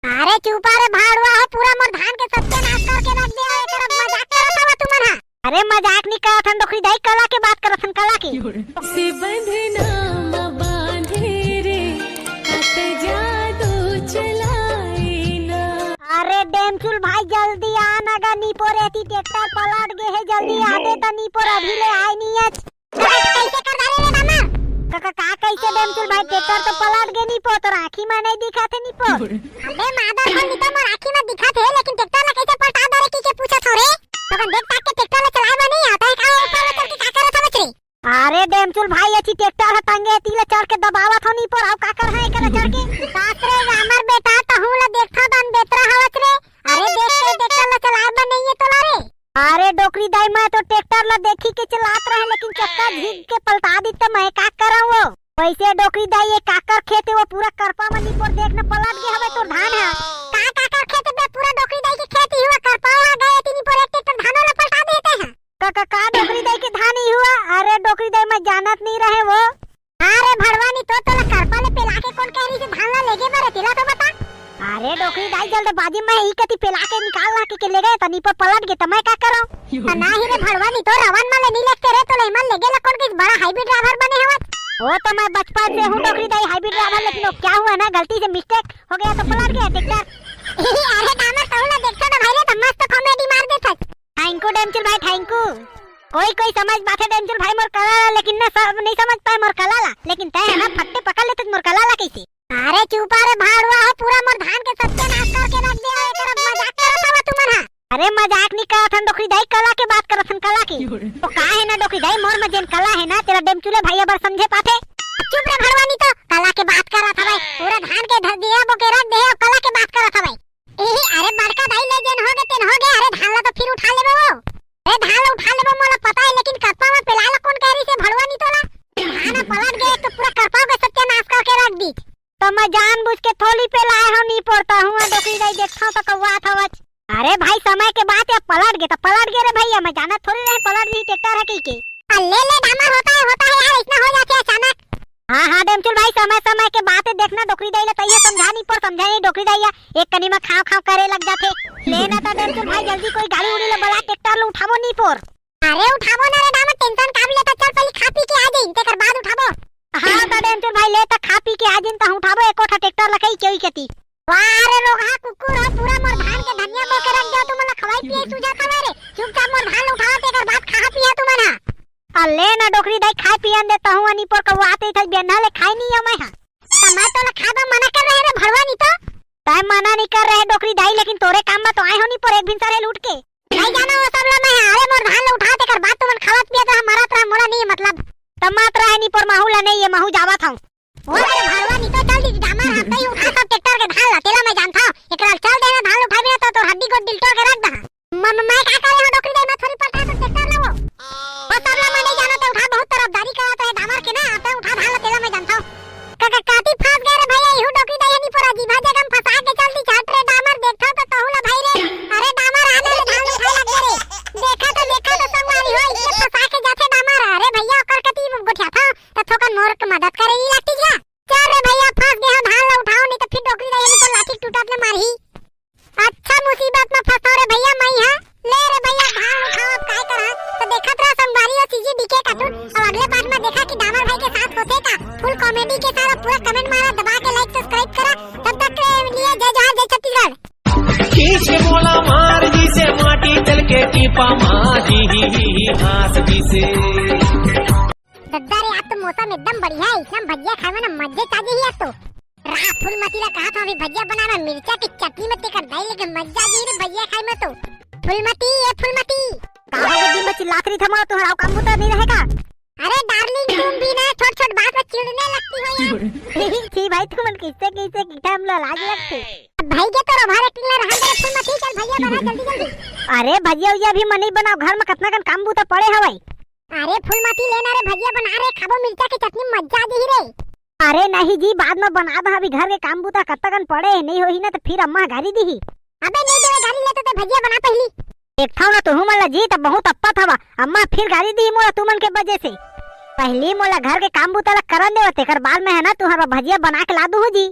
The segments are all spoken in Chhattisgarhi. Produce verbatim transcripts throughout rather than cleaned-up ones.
अरे चुपा रे भाड़ुआ, हो पूरा मोर धान के सत्यानाश करके रख दे। एकर मजाक करत हवा तुमन हा। अरे मजाक नहीं करत हन डोकरी दाई, कला के बात करत हन, कला के। से बंधना म बांधे रे, अत जादू चलाए ना। अरे डेमचुल भाई जल्दी आ ना गा, निपोर एती ट्रैक्टर पलट गे हे, जल्दी आ दे त निपोर अभी ले आए नहीं है। कइसे कर डाले रे दामा? का, का, का कइसे डेमचुल भाई, ट्रैक्टर तो पलट गे निपो, तोर आँखी में नहीं दिखत हे निपो। अबे मादर हो निपो, मोर आँखी में दिखत हे, लेकिन ट्रैक्टर ला कइसे पलटा डारे की के पूछत हो रे? तोकन देख ताक के ट्रैक्टर ला चलाए बर नहीं आता है, का ऊपर में चढ़ के का करत हवच रे? अरे डेमचुल भाई, एती ट्रैक्टर ह टंगे हे, ती ला चढ़ के दबावत हो निपो, अउ का कर है एकर चढ़ के? बाप रे रामर बेटा, तहूँ ला देखत हन बेतरा हवच रे। अरे देख के ट्रैक्टर ला चलाए बर नहीं है तोला रे। अरे डोकरी दाई, मैं तो ट्रैक्टर ला देखी के चलात रहे, लेकिन चक्का झिक के पलटा दी त मैं का करंव वो? वइसे डोकरी दाई, ये काकर खेत हे, वो पूरा करपा म निपोर देख न पलट गे हवे तोर धान ह। का काकर खेत बे? पूरा डोकरी दाई के खेत ही हुआ, करपा हुआ गए एती निपोर एक ट्रैक्टर धानो ला पलटा देते हैं। का, का, का डोकरी दाई के धान ही हुआ? अरे डोकरी दाई, मैं जानत नहीं रहे वो। हाँ रे भड़वा, नितो तोला करपा ले पेला के कोन कहे रहिसे धान ला लेगे बर, तेला तो बता। अरे डोकरी दाई, जल्दबाजी में ई कती पेला के निकाल ला के, के ले गए, त निपोर पलट गे, त मैं का करंव? त नाही रे भड़वा, नितो रवन मन ले नहीं लेगते रे, तोला इमन लेगे ला कोन कहिस, बड़ा हाईब्रिड ड्राइवर बने हवत। वो तो मैं बचपन से हूँ डोकरी दाई हाईब्रिड ड्राइवर, लेकिन वो क्या हुआ ना, गलती से मिस्टेक हो गया तो पलट गया ट्रैक्टर। अरे डामर, तहूँ ला देखथो ना भाई रे, त मस्त कॉमेडी मार देथस। थैंक यू डेमचुल भाई, थैंक यू। कोई कोई समझ पाथे डेमचुल भाई मोर कला ला, लेकिन ना सब नहीं समझ पाए मोर कला ला। लेकिन तय है ना फट्टे पकड़ लेते मोर कला ला कइसे? अरे चुपा रे भाड़ुआ, हो पूरा मोर धान के सत्यानाश करके रख दे। एकर मजाक करत हवा तुमन हा। अरे मजाक नहीं करत हन डोकरी दाई, कला के बात करत हन, कला के। तो का है ना डोकरी दाई, मोर में जेन कला है ना, तेला डेमचुले भाई अबर समझे पाथे। चुप रे भड़वा, नितो कला के बात करत हवय। पूरा धान के धर दिया बोके रख दे, अउ कला के बात करत हवय। एही, अरे बड़का दाई ले जेन होगे तेन होगे, अरे धान ला तो फिर उठा लेबो वो। अरे धान ला उठा लेबो मोला पता है, लेकिन कतपा में पेला ला कोन कहे रहिसे भड़वा नितो ला? धान ह पलट गे तो पूरा करपा के सत्यानाश करके रख दीस। तो मैं जानबूझ के थोली पेलाए हूँ, नहीं पड़ता हूँ, डोकरी दाई देखता हूँ तो कौआत हवच। अरे भाई समय के बात या पलट गे तो पलट गे रे भैया, मैं जानत थोड़ी रहे पलट दी ट्रैक्टर है कही के। अ, ले ले डामर, होता है, होता है यार, ऐसना हो जाथे अचानक। हाँ, हाँ, डेमचुल भाई, समय, समय के बात है, देखना डोकरी दाई ला तइया समझा नहीं पर समझा नहीं डोकरी दाई या, एक कनी में खाव खाव करे लग जाथे। ले ना तो डेमचुल भाई, जल्दी कोई गाड़ी उड़ी ले बला, ट्रैक्टर ले उठाबो नहीं पर। अरे उठाबो ना रे डामर, टेंशन काबर लेता, चल पहले खा पी के आ जाई, तेकर बाद उठाबो। हाँ तो डेमचुल भाई, ले त खा पी के आ जाई, त उठाबो एको ठा ट्रैक्टर लकई केई केती। वाह रे रोगहा कुकुर हो, पूरा मोर धान के धनिया बो के रख दे, तू मोला खवाई पिए सूझा खवाए रे। चुपचाप मोर धान ल उठावा, तेकर बाद खा पिया तू मन हा। अ ले ना डोकरी दाई, खाए पियन दे तहूँ, अनी पर कौआत ही थई, बेन्ना ले खाए नहीं है मैं हा। त मैं तोला खाए बर मना कर रहे रे भड़वा, नहीं तो। तय मना नहीं कर रहे डोकरी दाई, लेकिन तोरे काम में तो आए हो नहीं पर एक भिनसर हेल उठ के। नहीं जाना वो सब ला मैं हा। अरे मोर धान ल उठा, तेकर बाद तुमन खावत पियत रहा, मरत रहा, मोला नहीं है मतलब। त मत रहे नहीं पर महू ला नहीं है, महू जावत हूँ। ओ रे भड़वा, नहीं तो चल दी डामर, हम तई उठा सब ट्रैक्टर के धान ला, तेला मैं जानता हूँ। एकरा चल देना, धान उठाबी ना तो तोर हड्डी गोड़ दिल तोड़ के रख दहा। म-, म-, मैं का करे हो डोकरी दाई, मैं थोड़ी पलटा तो ट्रैक्टर ला वो। ओ सब ला मैं नहीं जाना, ते उठा, बहुत तरफदारी करा तो है डामर के ना, ते उठा धान ला, तेला मैं जानता हूँ। का, का, काटी फंस गए रे भैया, इहू डोकरी दाई हनी पूरा जीभा जगह में फंसा के चल दी चाट रे डामर, देखता तो तहू ला भाई रे। अरे डामर आने ले धान उठाए लग गए रे। देखा तो, देखा तो संगवारी हो, इसे फंसा के जाथे डामर। अरे भैया ओकर कती गोठिया था, त थोकन मोर के मदद करे नहीं लगती क्या? चल रे भैया, फंस गए हो, धान ला उठाओ, नहीं तो फिर डोकरी दाई हनी तो लाठी टूटत ले मारही। अच्छा मुसीबत में फंसाओ रे भैया, मैं हा। ले रे भैया, धान उठाओ, अब काय करा? तो देखत रहा संगवारी और सीजी डीके कार्टून। अब अगले पार्ट में देखा कि डामर भाई के साथ होथे का। फुल कॉमेडी के साथ पूरा कमेंट मारा, दबा के लाइक सब्सक्राइब करा। तब तक के लिए जय जोहार, जय छत्तीसगढ़। खींच के मोला मार जइसे माटी चल के टीपा मारी ही ही ही घास जइसे। दद्दा रे, आज तो मौसम एकदम बढ़िया है, एकदम भजिया खाए में ना मजे आ जाही आज तो। रा फूलमती ला कहा था अभी भजिया बनाना, मिर्चा की चटनी में तेकर दाई लेके मजा आ जाही रे भजिया खाए में तो। फूलमती, ए फूलमती। का हो गया, दिन में चिल्लात रही था, तुम्हारा काम होता नहीं रहेगा? अरे डार्लिंग, तुम भी ना छोट-छोट बात में चिढ़ने लगती हो यार। छी भाई, तुमन किससे, किससे किठा हमला लाज लगथे। अब भाई के तो ओवर एक्टिंग ला रहन दे रे फूलमती, चल भजिया बना जल्दी जल्दी। अरे भजिया उजिया अभी मैं नहीं बनाओ, घर में कतना कन काम बूता पड़े हवय। अरे फूलमती लेना रे भजिया बना रे, खाबो मिर्चा के चटनी, मजा आ जाही रे। अरे नहीं जी, बाद में बनाबो, अभी घर के काम बूता कतना कन पड़े हे, नहीं होही ना तो फिर अम्मा गारी दीही। अबे नहीं देवे गारी, ले तो ते भजिया बना पहली। देखथव ना तुहू मन ला जी, त बहुत अप्पत हवा। अम्मा फिर गारी दी मोला तुमन के वजह से। पहली मोला घर के काम बूता ला करन देवा, तेकर बाद में है ना तुहर बर भजिया बना के ला दूहू जी।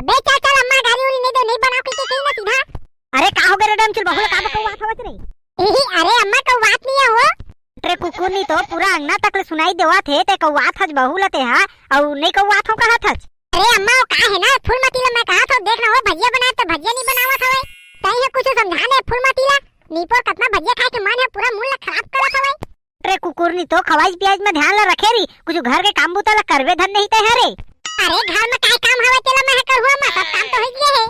अबे चल चल, अम्मा गारी उरी नहीं दे, नहीं बनाओ कहिके चल बहू ला का कौवात हवस रे? इही, अरे अम्मा कौवात नइ हे वो। रे कुकुरनी तो पूरा अंगना तक ले सुनाई देवत हे, ते कौवात हच बहू ला ते हा, अउ नइ कौवात हंव कहत हच। अरे अम्मा वो का हे ना, फूलमती ला मैं कहत हंव, देख ना वो भजिया बनाए त भजिया नइ बनावत हवय। तहीं ह कुछु समझा ने फूलमती ला, निपोर कतना भजिया खाए के मन हे, पूरा मूड ला खराब करत हवय। रे कुकुरनी तो खवाई पियाई म ध्यान ला रखे रही, कुछु घर के काम बूता ला करबे धन नइ ते हरे। अरे घर म काय काम हवय तेला मैं ह करहूं अम्मा, सब काम तो होई गे हे।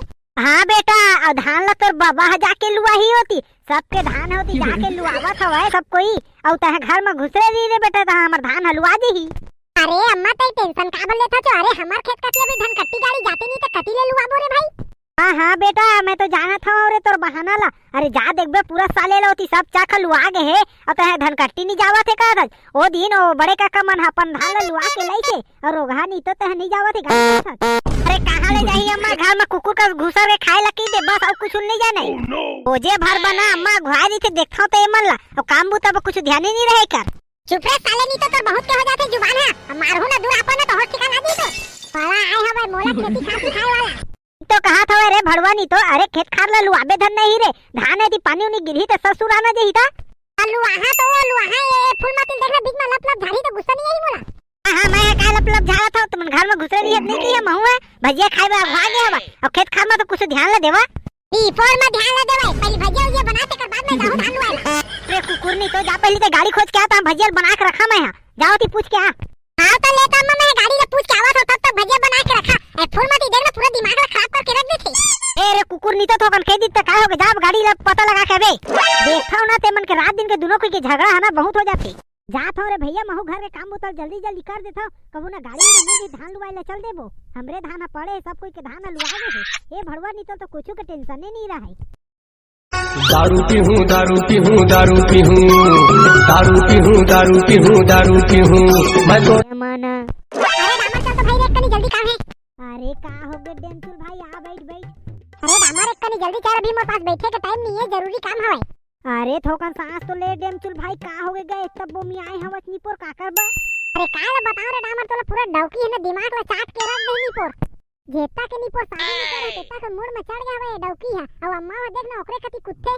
हाँ बेटा, अउ धान ला तोर बबा ह जाके लुआही होती, सबके धान होती जाके लुआवत हवय सब कोई, अउ तैं घर म घुसरे रही रे बेटा, तहां हमर धान ह लुआ दिही। अरे अम्मा, तैं tension काबर लेथच? अरे हमर खेत कति अभी धनकट्टी गाड़ी जाते नइ, त कति ले लुआबो रे भाई? हाँ हाँ बेटा, मैं तो जानत हंव रे तोर बहाना ला। अरे जा देखबे, पूरा साले ला ओती सब चाख लुआ गे हे, अउ तैं धनकट्टी नइ जावत हे कहत हच। ओ दिन ओ बड़े काका मन ह अपन धान ला लुआ के लइसे, अउ रोगहा नइ तो तैं नइ जावत हे गाड़ी कहत हच। अरे कहाँ ले जाही अम्मा, घर म कुकुर कस घुसर के खाए ला कहि दे, बस अउ कुछु नइ जाने। ओ जे भर बना अम्मा घुआए रहिथे, देखथंव त एमन ला, अउ काम बूता बर कुछु ध्यान ही नइ रहे कर। चुप रे साले, नइ तो तोर बहुत के हो जाथे जुबान ह। अब मारहूं ना दूर आपन ना तो होश ठिकाना दी तो। बड़ा आए हवय मोला खेती खार सिखाए वाला। तो कहात हवय रे भड़वा, नइ तो अरे खेत खार ला लुआबे धन नइ रे। धान यदि पानी उनी गिरही त ससुर आना जही त। आ लुआहा तो वो लुआहा, ए, ए फूलमती ल देख ना, बीच म लप लप झारही त गुस्सा नइ आही मोला? हाँ, हाँ, मैं काय लप लप झारत हंव, तुमन घर म घुसरे नइ हत, नइ कही हंव महूं ह, भजिया खाए बर अघुआ गे हवय। अउ खेत खार म तो कुछु ध्यान ला देवा। ई पोर म ध्यान ला देवय, पहिली भजिया उजिया बना, तेकर बाद में जाहूं धान लुआए ला। रे कुकुरनी, तो जा पहिली ते गाड़ी खोज के आ, त हम भजिया ल बना के रखा मैं हा। जाओ ती पूछ के आ। हाँ, त ले त अम्मा, मैं गाड़ी ल पूछ के आवत हंव, तब तक भजिया बना के रखा। ए फूलमती देख ना, पूरा दिमाग ला खराब करके रख देथे। ए रे कुकुरनी, तो थोकन कह दी त काय होगे, जा अब गाड़ी ल पता लगा के बे। देखथंव ना ते मन के रात दिन के दुनों कोई के झगड़ा है ना, बहुत हो जाथे। जात हंव रे भइया, महूं घर के काम बूता ल जल्दी जल्दी कर देथंव। कभू ना गाड़ी उड़ी मिल जही, धान लुवाए ला चल देबो। हमरे धान ह पड़े हे, सब कोई के धान ह लुवा गे हे। ए भड़वा नितल तो कुछु के tension ए नइ रहय। दारू पीहूं, दारू पीहूं, दारू पीहूं, दारू पीहूं, दारू पीहूं, दारू पीहूं, मैं तो जमाना। अरे डामर चल तो भाई रे, कनी जल्दी काम हे। अरे का होगे डेमचुल भाई, आ बैठ बैठ। अरे डामर एक कनी जल्दी चल, अभी मोर पास बैठे के time नइ हे, जरूरी काम हवय। अरे थोकन सांस तो ले डेमचुल भाई, का होगे गा, तब बोमी आए हवच निपोर काकर बर? अरे का ल बताओं रे डामर, तोला पूरा डौकी हे ना, दिमाग ला चाट के रख दे निपोर। जेता के निपोर शादी नइ करे, तेता के मूड़ में चढ़ गया हवय डौकी ह। अउ अम्मा वो देख ना, ओकरे कति कुत्थे।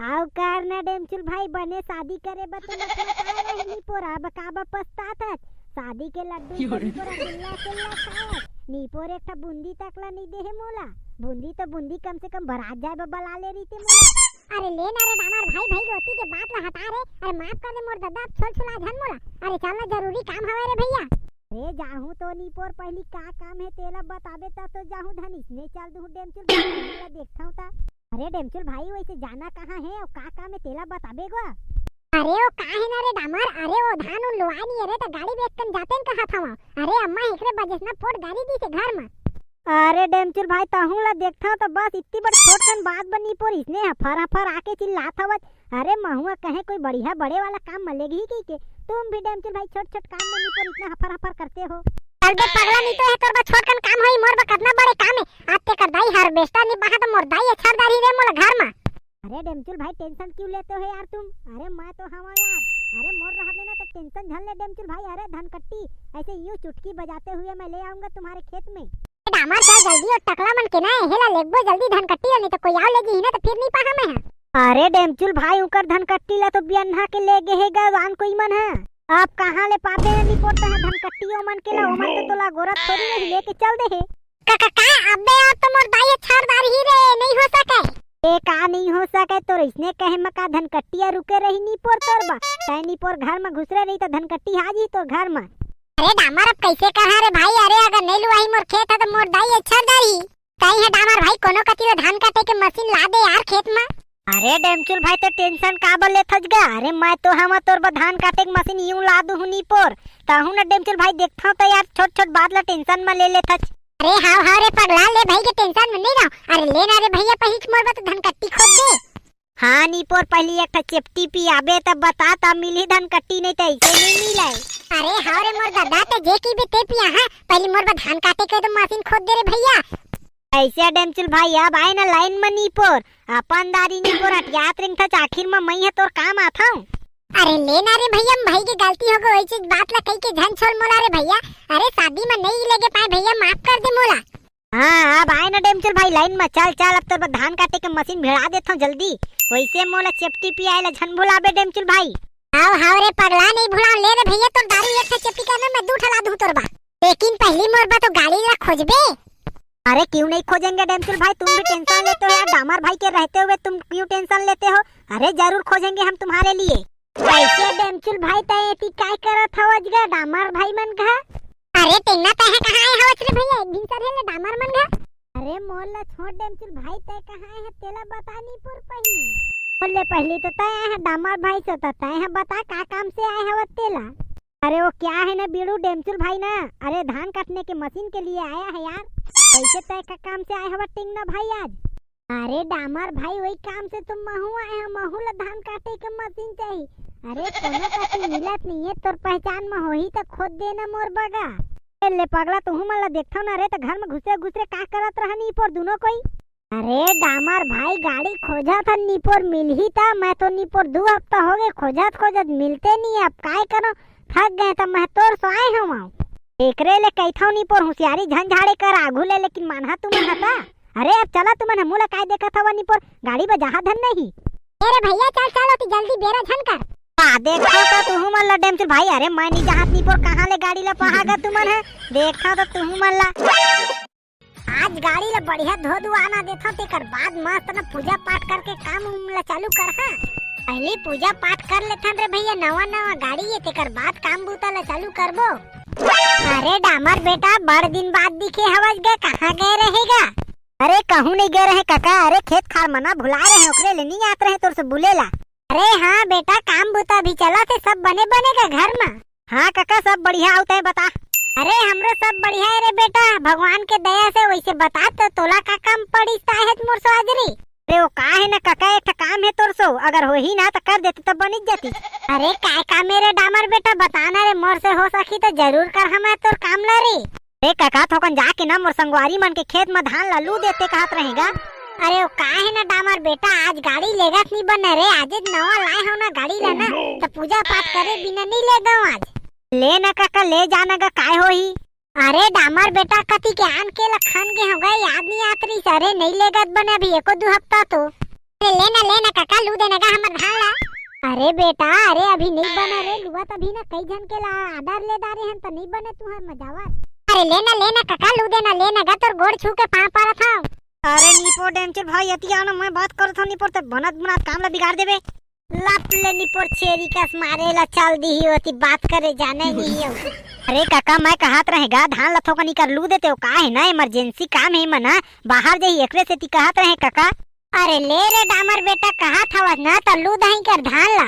अउ कर ना डेमचुल भाई, बने शादी करे बर तो लफड़ा पाए रहे निपोर, अब का बर पछतात हच? शादी के लड्डू निपोर रसगुल्ला सुल्ला खाए। निपोर एक ठा बूंदी तक ला नइ दे हे मोला। बूंदी तो बूंदी, कम से कम बरात जाए बर बला ले रहिते मोला। अरे ले ना रे डामर भाई, भाई ओती के बात ला हटा रे। अरे माफ कर दे मोर ददा, अब छोल छुला झन मोला। अरे चल ना, जरूरी काम हवय रे भइया। अरे जाहूं तो निपोर, पहिली का काम हे तेला बताबे त तो जाहूं धनिस। ने चल दूहूं डेमचुल भाई, ला देखथंव त। अरे डेमचुल भाई, वइसे जाना कहाँ हे अउ का काम हे तेला बताबे गो? अरे ओ का हे ना रे डामर, अरे ओ धान उन लुआ नइ हे रे, त गाड़ी बेच कन जातेन कहत हवं। अरे अम्मा एकरे बजेस ना पोट गारी दिसे घर म। अरे डेमचुल भाई, तहूं ला देखथंव त बस इतनी बड़ छोट कन बात बर निपोर इसने हफर हफर आके चिल्लात हवच। अरे महूं कहें कोई बढ़िया बड़े वाला काम म लेगही कहिके, तुम भी डेमचुल भाई छोट छोट काम म निपोर इतना हफर हफर करते हो। चल बे पगला, नइ तो हे तोर बर छोट कन काम होही, मोर बर कतना बड़े काम हे। आज तेकर दाई harvester नइ बहा त मोर दाई ह छर डारही रे मोला घर म। अरे डेमचुल भाई, tension क्यों लेते हो यार तुम? अरे मैं तो हवं यार। अरे मोर रहत ले ना तो tension झन ले डेमचुल भाई। अरे धनकट्टी, ऐसे यूं चुटकी बजाते हुए मैं ले आऊंगा तुम्हारे खेत में। ए डामर चल जल्दी, ओ टकला मन के ना हेला लेगबो जल्दी धनकट्टी ल, नइ तो कोई आव ले जही ना तो फिर नइ पाहा मैं ह। अरे डेमचुल भाई, उकर धनकट्टी ला तो बियन्हा के ले गे हे गा आन कोई मन ह। अब कहाँ ले पाबे निपोर तहां धनकट्टी ओ मन के ला, ओ मन तो तोला गोरत थोड़ी रही, लेके चल दे हे। का, का, का? अबे अब तो मोर दाई ह छर डारही रे, नइ हो सकय। ए का नइ हो सकय? तोर इसने कहे म का धनकट्टी ह रुके रही निपोर तोर बर? तैं निपोर घर म घुसरे रही त धनकट्टी आ जही तोर घर म। अरे डामर अब कइसे कहा रे भाई? अरे अगर नइ लुआही मोर खेत ह त मोर दाई ह छर डारही। तैं ह डामर भाई कोनो कति ले धान काटे के मशीन ला दे यार खेत म। अरे डेमचुल भाई, तो tension काबर लेथस गा? अरे मैं तो हवं तोर बर धान काटे के मशीन यूं ला दूहूं निपोर। तहूं न डेमचुल भाई, देखथंव त यार छोट छोट बात ला tension म ले लेथस। अरे हाव हाव रे पगला, ले भाई के tension म नइ रहो। अरे ले ना रे भइया, पहिच मोर बर तो धनकट्टी खोद दे। हाँ निपोर, पहिली एक ठा चेपटी पियाबे तब बता, तब मिलही धनकट्टी, नइ त अइसे नइ मिलय। अरे हाव रे मोर ददा, ते जे कहिबे ते पियाहूं, पहिली मोर बर धान काटे के तो मशीन खोद दे रे भइया। अइसे डेमचुल भाई, अब आए ना line म निपोर, अपन दारी निपोर अटियात रेंगथच, आखिर म मइं ह तोर काम आथंव। अरे ले ना रे भइया, भाई के गलती होगे, ओइच बात ला कहिके झन छोल मोला रे भइया। अरे शादी म नइ लेगे पाएंव भइया, माफ कर दे मोला। हाँ, अब आए ना डेमचुल भाई लाइन में, चल चल, अब तो धान काटे के मशीन भिड़ा देथव जल्दी। वैसे मोला चेपटी पियाए ला झन भुलाबे डेमचुल भाई। हाव हाव रे पगला, नहीं भुलाव। ले रे भैया तोर दारू एक ठे चेपटी करना, मैं दू ठे ला दूं तोर बा। लेकिन पहली मोर बा तो गाड़ी ला खोजबे। अरे क्यों नहीं खोजेंगे डेमचुल भाई, तुम भी टेंशन लेते हो यार, डामर भाई के रहते हुए तुम क्यों टेंशन लेते हो? अरे जरूर खोजेंगे हम तुम्हारे लिए। कैसे डेमचुल भाई, तय एती काय करत हवच गा डामर भाई मन का? अरे टेंगना तय कहाँ आए हवच रे भैया, एक दिन सर हेले डामर मन का। अरे मोर ला छोड़ डेमचुल भाई, तय कहाँ आए है तेला बता नी पुर पहली। बोले पहली तो तय आए है डामर भाई से, तो तय है बता का काम से आए हवत तेला। अरे वो क्या है ना बीड़ू डेमचुल भाई ना, अरे धान काटने के मशीन के लिए आया है यार। कैसे तय का काम से आए हवत टेंगना भाई आज? अरे डामर भाई, वही काम से तो महू आए हंव, महू ला धान काटे के मशीन चाही। अरे कोनो कति मिलत नहीं है, तोर पहचान में होही त खोज देना मोर बगा। ए ले पगला, तुहू मन ला देखथव ना रे, त घर में घुसरे घुसरे का करत रहा नी पोर दुनो कोई? अरे डामर भाई, गाड़ी खोजत हन नी पोर, मिलही त, मैं तो नी पोर दू हफ्ता हो गए खोजत खोजत, मिलते नहीं, अब काय करो, थक गए त मैं तोर सो आए हंव। एकरे ले कहिथव नी पोर, होशियारी झन झाड़े कर आघू ले, लेकिन मानहा तुमन हता। अरे अब चला तुमन ह, मोला काय देखत हवा नी पोर, गाड़ी बजाहा धन नहीं। अरे भैया चल चल, ओती जल्दी बेरा झन कर। का देखथव त तुहू मन ला डेमचुल भाई, अरे मैं नहीं जाहत नी पोर, कहाँ ले गाड़ी ला पहागा तुमन ह, देखथव त तुहू मन ला। आज गाड़ी ला बढ़िया धो धुआना देथव, तेकर बाद मस्त न पूजा पाठ करके काम उम ला चालू कर हा। पहली पूजा पाठ कर लेथन रे भैया, नवा नवा गाड़ी ये, तेकर बाद काम बूता ला चालू करबो। अरे डामर बेटा, बड़ दिन बाद दिखे हवस गा, कहाँ गए रहेगा? अरे कहूँ नहीं गए रहे काका, अरे खेत खार मना भुलाए रहे, ओकरे ले नहीं आत रहे तोर से बुले ला। अरे हाँ बेटा, काम बूता भी चलत हे, सब बने बने गा घर मा? हाँ काका, सब बढ़िया। आऊ तय बता। अरे हमरो सब बढ़िया है रे बेटा, भगवान के दया से। वैसे बता तो, तोला का काम पड़िस ताहे मोर सो आज रे? अरे वो का है ना काका, एक ठा काम है तोर सो, अगर होही ना तो कर देती तब बनिच जाती। अरे काय काम है रे डामर बेटा, बता ना रे, मोर से हो सकी तो जरूर कर हमा तोर काम ला रे। ए काका, थोकन जाके ना मोर संगवारी मन के खेत म धान ला लू देते कहत रहेगा। अरे ओ का हे ना डामर बेटा, आज गाड़ी लेगत नी बने रे, आजेच नवा लाए हव ना गाड़ी ला ना, त पूजा पाठ करे बिना नी लेगव आज। ले ना काका, ले जाना गा, काय होही? अरे डामर बेटा, कति के आन के ला खान गे हव गा, याद नी आत रहिस। अरे नई लेगत बने अभी एको दू हफ्ता तो। अरे ले ना, ले ना काका, लू देना गा हमर धान ला। अरे बेटा, अरे अभी नहीं बना रे, लुआ तभी ना कई झन के ला आदर ले दारे हन त नहीं बने तुहर मजावत। अरे ले ना, ले ना काका, लू देना, ले ना गा, तोर गोड़ छू के पाँव परत हव। अरे निपोर डेमचुल भाई, एती आना, मैं बात करत हव निपोर, ते बनत बनात काम ला बिगाड़ देबे। लप ले निपोर छेरी कस मारे ला चल दी ही होती, बात करे जाने नहीं हो। अरे काका, मैं कहत रहे गा, धान ला थोकन इकर लू देते हो, का है ना, इमरजेंसी काम है मना, बाहर जाही, एकरे सेती कहत रहे काका। अरे ले रे डामर बेटा, कहत हवस ना त लू दही कर धान ला।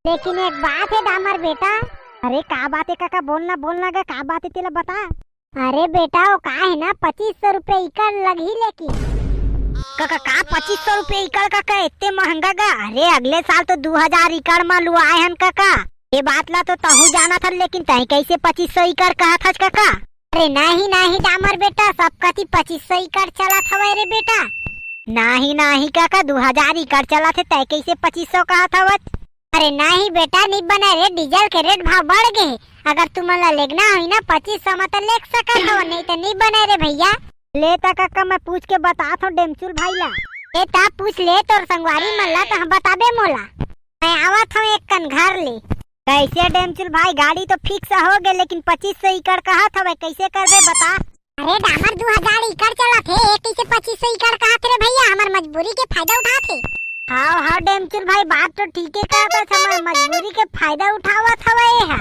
लेकिन एक बात है डामर बेटा। अरे का बात है काका, बोलना बोलना गा, का बात है तेला बता। अरे बेटा, वो का है ना, पच्चीस सौ रुपये एकड़ लगही लेकिन। काका का पच्चीस सौ रुपये एकड़ काका, इतने महंगा गा? अरे अगले साल तो दू हजार एकड़ मा लुआए हन काका। ये बात ला तो तहू जानत हन, लेकिन तही कैसे पच्चीस सौ एकड़ कहत हस काका? अरे नहीं नहीं डामर बेटा, सब कति पच्चीस सौ एकड़ चलत हवय रे बेटा। नहीं नहीं काका, दू हजार एकड़ चलत हे, तय कैसे पच्चीस सौ कहत हवत? अरे नहीं बेटा, नहीं बने रे, डीजल के रेट भाव बढ़ गए हे। अगर तुमन ला लेगना होही ना पच्चीस सौ में तो लेग सकत हव, नहीं तो नहीं बने रे भैया। ले ता काका, मैं पूछ के बतात हव डेमचुल भाई ला। ए ता पूछ ले तोर संगवारी मन ला, तो हम बताबे मोला। मैं आवत हव एक कन घर ले। कैसे डेमचुल भाई, गाड़ी तो फिक्स हो गए, लेकिन पच्चीस सौ एकड़ कहत हवे, कैसे करबे बता? अरे डामर, दू हजार एकड़ चलत हे, एक कैसे पच्चीस सौ एकड़ कहत रे भैया, हमर मजबूरी के फायदा उठात हे। हाव हाव डेमचुल भाई, बात तो ठीके कहत हस, हमर मजबूरी के फायदा उठावत हवे ये हा।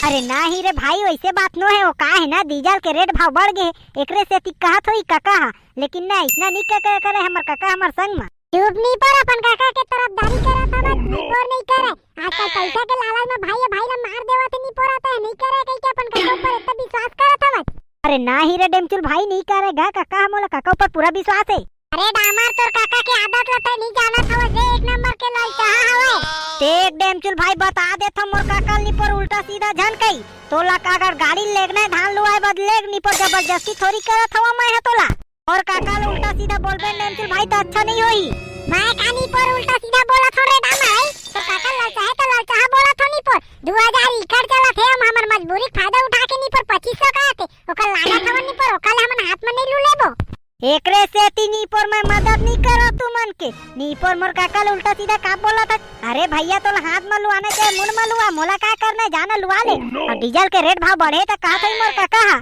अरे नाही रे भाई, वैसे बात नो है, वो का है ना, डीजल के रेट भाव बढ़ गए, एकरे सेती कहत होही काका हा, लेकिन ना, इसना नहीं करे, करे हमर काका हमर संग मा। चुप नी पर, अपन काका के तरफदारी करत हवत, नी पर नहीं करे। आजकल पैसा के लालच में भाई भाई ला मार देवत हे, नी पर आता है, नहीं करे कही के अपन काका ऊपर इतना विश्वास करत हवत। अरे नाही रे डेमचुल भाई, नहीं करे गा काका, मोला काका ऊपर पूरा विश्वास है। अरे डामर, तोर काका के आदत ला तय नहीं जानत हवस रे, एक नंबर के ललचाहा हवे। देख डेमचुल भाई, बता देत हव मोर काका ला, नी पर उल्टा सीधा झन कही। तोला का अगर गाड़ी लेगना है धान लुआए बदले, नी पर जबरदस्ती थोड़ी करत हव मैं हा तोला। और काका ला उल्टा सीधा बोलबे डेमचुल भाई तो अच्छा नहीं होही। मैं कानी पर उल्टा सीधा बोलत हव रे डामर भाई, तो काका ललचाहे तो ललचाहा बोलत हव नी पर। दू हजार एकड़ चलत हे, हम हमर मजबूरी के फायदा उठा के नी पर पच्चीस सौ का आथे, ओकर लागत हवन निपोर, ओकर ले हमन हाथ में नहीं लू लेबो। एकरे सेती निपोर मैं मदद नहीं करव तुमन के। निपोर मोर काका ले उल्टा सीधा का बोलत हे? अरे भैया, तोला हाथ में लुआना चाहे मुंह में लुआ, मोला का करना हे, जाना लुआ ले। Oh, no। और डीजल के रेट भाव बढ़े त कहा था मोर काका हा।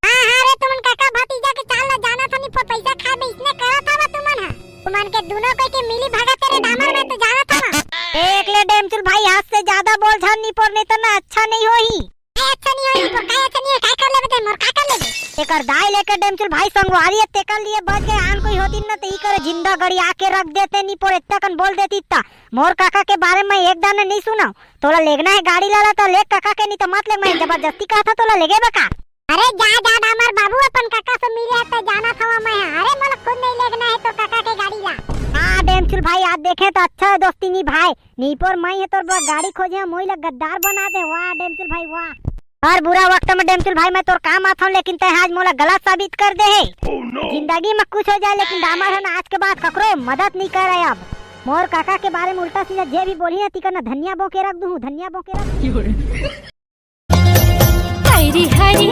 हाँ, हाँ रे, तुमन काका भतीजा के चाल ला जाना था निपोर, पैसा खाए में इसने करत हवा तुमन हा। तुमन के दोनों कोई के मिली भगत तेरे दामन में तो जाना था ना। देख ले डेमचुल भाई, हाथ से ज्यादा बोल झन निपोर, नहीं तो ना अच्छा नहीं होही। काय अच्छा नहीं होही, तो काय अच्छा नहीं होही, काय कर लेबे ते, मोर का कर लेबे? तेकर दाई लेके डेमचुल भाई संगवारी हे, तेकर लिए बच गए, आन कोई होती न ते ई करे जिंदा गड़ी आके रख देते निपोर, एत्ता कन बोल देती ता। मोर काका के बारे में एक दाना नहीं सुनाव। तोला लेगना हे गाड़ी लाला त ले काका के, नहीं तो मत लेग, मैं जबरदस्ती कहा था तोला लेगे बका। अरे जा, जा, डामर बाबू, अपन काका से मिले त जाना था मैं। अरे मोला खुद नहीं लेगना हे तो काका के गाड़ी ला। हाँ डेमचुल भाई, आज देखे तो अच्छा हे दोस्ती निभाए। निपोर माई हे तोर बर गाड़ी खोजे हे, मोई ला गद्दार बना दे। वाह डेमचुल भाई वाह। हर बुरा वक्त में डेमचुल भाई मैं तोर काम आथव, लेकिन तै आज मोला गलत साबित कर दे हे। Oh, no। जिंदगी में कुछ हो जाए, लेकिन डामर हे ना, आज के बाद ककरो मदद नहीं करे अब। मोर काका के बारे में उल्टा सीधा जे भी बोली ना, तिकर ना धनिया बोके रख दूँ, धनिया बोके रख दूँ। हरी हरी